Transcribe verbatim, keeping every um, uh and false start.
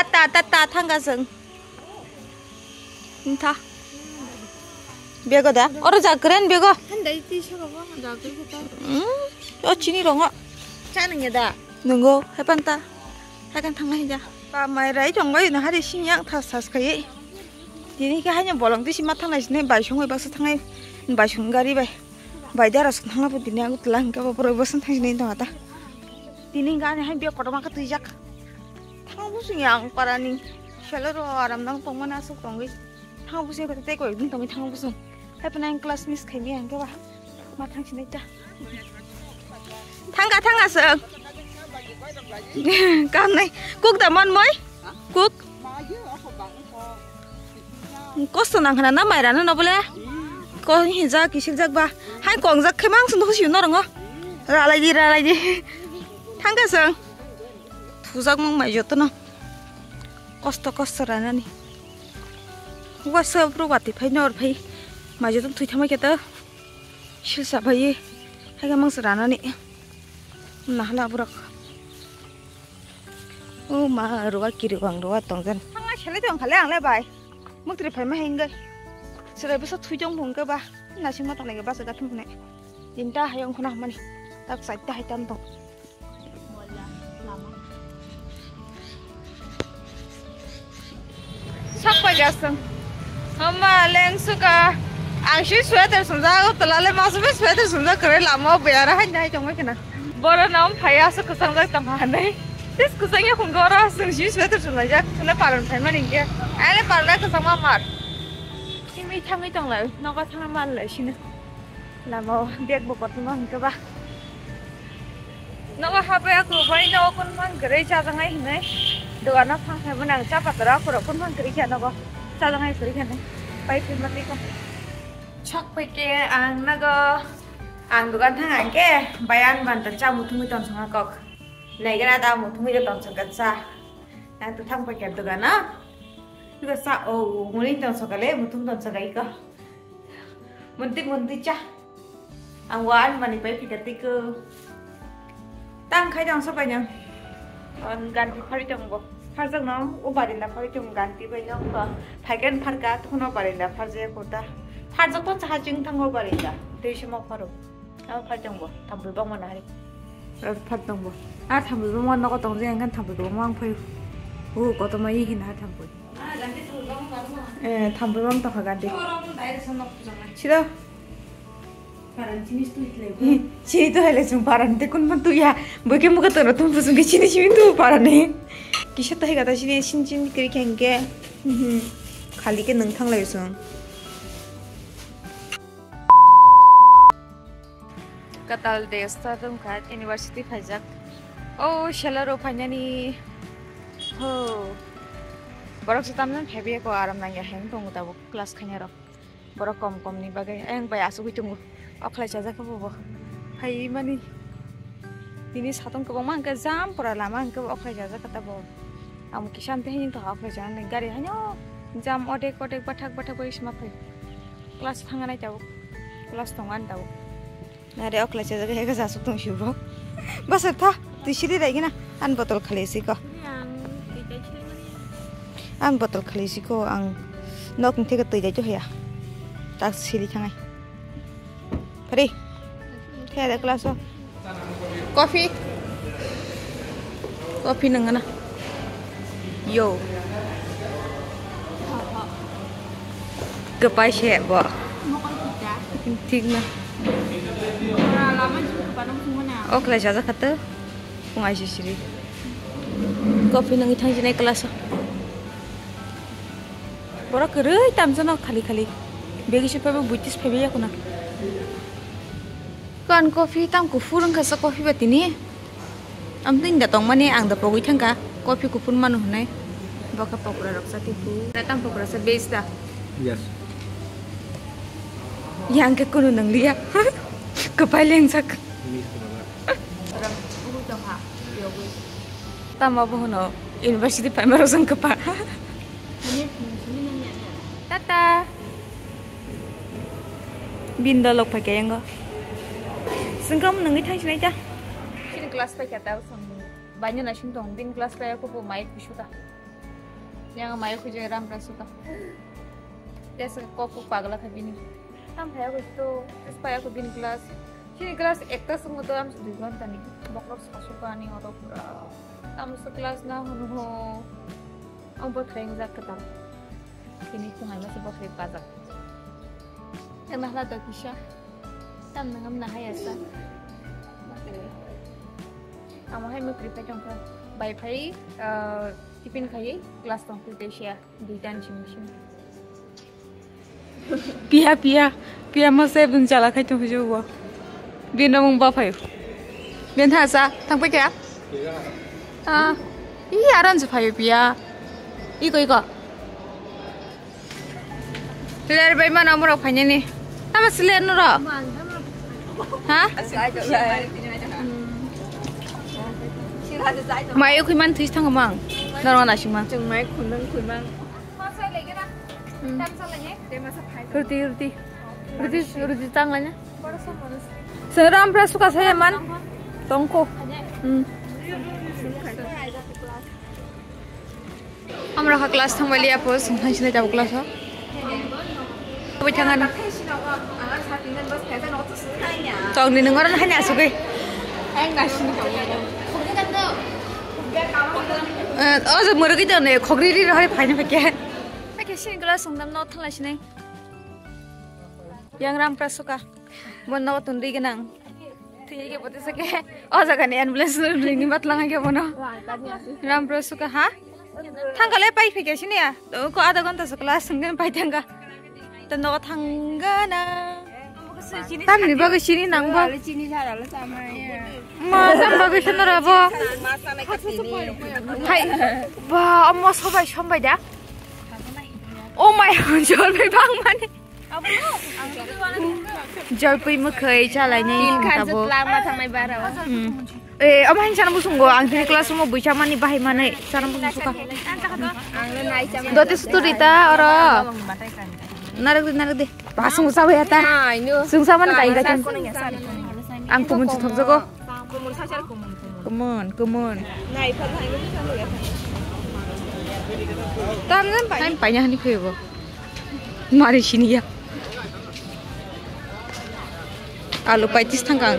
Tata, tata, thangka chwng. Ntha. Bego da? Oro ja kren bego. Handai ti saka bo, ja kren ko ta. Hmm? O chini rongo. Cha nang ya da? Nungo, hai panta. Hai kan thangna hija. Pa mai rai tong bai na hari sing yang thas thas kai. Tini ke hanya bolong ti sima thangnai sini bai song bai baksa thangnai. Bai song gari bai. Bai dara song thangna pun tini aku telang ke bo boroi bosan thang sini tong ata. Tini gani hai bia kotor maka tui jak. Thang busung yang parani. Shalaro aram nang tong mana asuk tong bai. Thang busung ko tei koi ding tong bai thang busung. Hai pun ang class miss khai mi ang ke ba. Ma thang sini ta. Thangka, thangka song. Kam nai. Kuk da mon moi? Kuk. Kosto nang khana na mai rana no bole. Ko hinjak kisik jak ba. Hai kong jak khemang sung dok siu no rongo. Ralai di, ralai di. Thangka song. Thujak mang mai joto no. Kosto, kosto rana ni. Wa so bro wati phai nor phai. Mai joto thui thamai keta. Silsa phai. Hai ka mang sa rana ni. Nahala borok. O ma, ruwa kiri wang ruwa tongjan. Thangna sele tong khale ang le bai. Muktri phai ma hengge. Serai bwsa thui tong phung ke ba. Nasing ma tong lege basa gathum ne. Tinta hayong khuna mani. Tak saita hai tam tong. Sak pai gasung. Hama leng suka. Ang si sweater sumjak, tolale masube sweater sumjak kare lama beyara hai nai tongma kena. Boro nam phaya su kusang jak tama hanai. Tis kusang ya khung gora sung si sweater sumjak. Suna paron phai mani ke. Ale paron ka sama mar. Simi thangai tong lai. Nogo thang mal lai sini. Lama o bag bo kotorma hwnkhe ba. Nogo habai ako bai nogo kunman kwrwi chajaknai hinwi. Dogano phang khai mani ang cha patora akhoro kunman kwrwi kha nogo. Chajaknai kwrwi kha nai. Pai phirma twi kha. Sok pai khe ang nogo. Ang dogan thang ang khe bai ang banta cha muthungwi tonsong kok. Naigara da muthungwi tonsong kha cha. Ang to thang pai khe dogano. Twibo sa o muni tonsong kha le muthung tonsong kha iko. Munti munti cha. Ang wa ani mani pai phita tiko. Tang khai tang so pai nang. On ganti phari tong bo. Pharjak no o barinda phari tong ganti bai nang ko. Phaikan pharka thono barinda pharjak ko ta. Pharjak to cha jing thang o barinda. Tei se mo pharo. Ang phari tong bo. Thambui bang mana hari. Phari tong bo. A thambui bang mana ko tong jeng kan thambui bang mang phai. O koto mai hin ha thambui. Eh, thampui bang tokha gadi. Sida. Chini to hele sung paran te kun man tu ya. Boike muka toro tum pusung ke chini chini tu paran ni. Kisa to hega ta chini chin chin kiri kengke. Khali ke nang thang lai sung. Katal de start wngkha university phaijak. O sela rok phainani. Ho. Borok se tamjani phaibai ko aram nangya heng tongo tabuk class khainai rok. Borok kom kom ni bagwi ayang bai asugwi tongo. Okhlai chajak khe bo bo. Phaimani. Tini satung kwbangma hwnkhe jam pura lama hwnkhe bo okhlai chajak khe ta bo. Amo kisa amtwi hini tongkha okhlai chanani gari haino jam odek odek bathak bathak bai sima phai. Class thanganai tabuk. Class tongo ani tabuk. Nare okla chajak hega jasuk tong sibo. Basa tha, twi sili rai gina. An botol khali siko. An botol khali siko ang nok ni theke twi dai to haya. Tak sili thangai. Pari. Kaya da class o. Coffee. Coffee nang na. Yo. Kwpai se bo. Thik na. O khlai chajak kha to. Phung aisi siri. Coffee nangwi thang sinai class o. Borok kwrwi tamjano khali khali. Begi se phaibo buitis phaibai yakuna. Kan coffee tam kuphur wngkha sa coffee ba tini. Amtwini da tongmani ang da pogwi thangkha coffee kuphur mano hwnwi. Bokha pokra rok sa tipu. Tam pokra sa base da. Yes. Yang ke kunu nangliya. Kwpai lengjak. Miss Baba. Tamo bo hwno university phaima rok jang kwpa. Tata. Bin dolok phai khe yango. Sengkam nangwi thang sinai ta. Sini class phai khe ta song. Banya na sing tong bin class phai ko bo mai kusuta. Yang mayo khujo ram rasuka. Biasa kok kok pagla kha bini. Tam phaya khujo to, tes paya kho bini class. Sini class ekta sungo to am dui ghonta ni. Bokrok sasuka ni oro pura. Tam sa class na hunu ho. Ang bo threng jak kata. Sini khungai ma se bo threng pajak. Yang nahla do kisa. Tam nangam nahaya sa. Amo hai mukri pai tongkha. Bai phai, ah, tiffin khai class tong tu tesia. Duitan simi simi. Pia, pia, pia masa bun chala khai tong hujo bo. Bino mung ba phayo. Ben tha sa, thang pai kya? Ah, i aran se phayo pia. Iko, iko. Ler bai mana murok phainani. Tama siler nuro. Ha? Mai ukui man thuis thang mang. Norok na sing mang. Chwng mai khundang khui mang. Ruti, ruti. Ruti, ruti tang lanya. Seram pra suka saya man. Tongko. Hmm. Amra kha class thang bali apo sung thang sinai jabo class o. Bai thang ano. Tong ni nung oran hani asugui. Eh, o je murugui tong ne khogri ri rohori phaina phake. Phake sini class sung dam no thala sinai. Yang ram pra suka. Bon no tun ri ganang. Thwi ke bote sake. O jaga ni ambulance ringni batlang ke bono. Ram pro suka ha? Thangkale pai phike sini ya. Ko adha ghonta sukla sunggen pai thangka. Tano thangana. Tamni bagwi sini nang ba. Ma tam bagwi sini ra ba. Hai. Ba amma sobai sombai da. Oh my god, jol bai bang mani. Jolpui mwkhwi chalainai wng tabuk. Hmm. Eh, omo hain sana musungo, ang tini class room o buisa mani bahai manai sana musung suka. Dote sutu rita oro. Naruk di, naruk di. Basung sabai ata. Sung saman kai kai. Ang kumun suthok jogo. Kumun, kumun. Tam jan pai. Tam pai nya hani khuybo. Mari sini ya. Alu paitis thangkang.